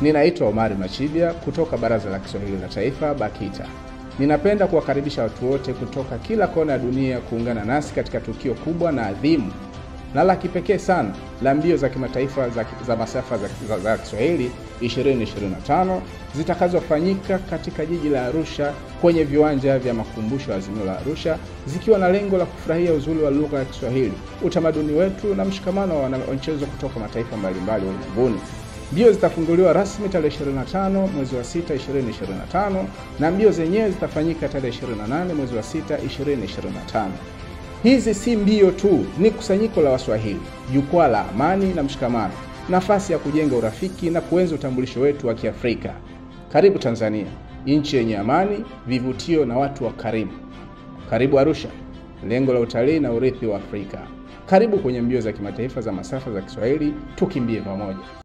Ninaitwa Omari Machibia kutoka Baraza la Kiswahili la Taifa, BAKITA. Ninapenda kuwakaribisha watu wote kutoka kila kona ya dunia kuungana nasi katika tukio kubwa na adhimu na la kipekee sana la mbio za kimataifa za masafa za Kiswahili 2025 zitakazofanyika katika jiji la Arusha kwenye viwanja vya makumbusho ya Azimio la Arusha, zikiwa na lengo la kufurahia uzuri wa lugha ya Kiswahili, utamaduni wetu na mshikamano wa wanamichezo kutoka mataifa mbalimbali ulimwenguni. Mbio zitafunguliwa rasmi tarehe 25 mwezi wa 6 2025 na mbio zenyewe zitafanyika tarehe 28 mwezi wa 6 2025. Hizi si mbio tu, ni kusanyiko la Waswahili, jukwaa la amani na mshikamano, nafasi ya kujenga urafiki na kuenzi utambulisho wetu wa Kiafrika. Karibu Tanzania, nchi yenye amani, vivutio na watu wakarimu. Karibu Arusha, lengo la utalii na urithi wa Afrika. Karibu kwenye mbio za kimataifa za masafa za Kiswahili, tukimbie pamoja.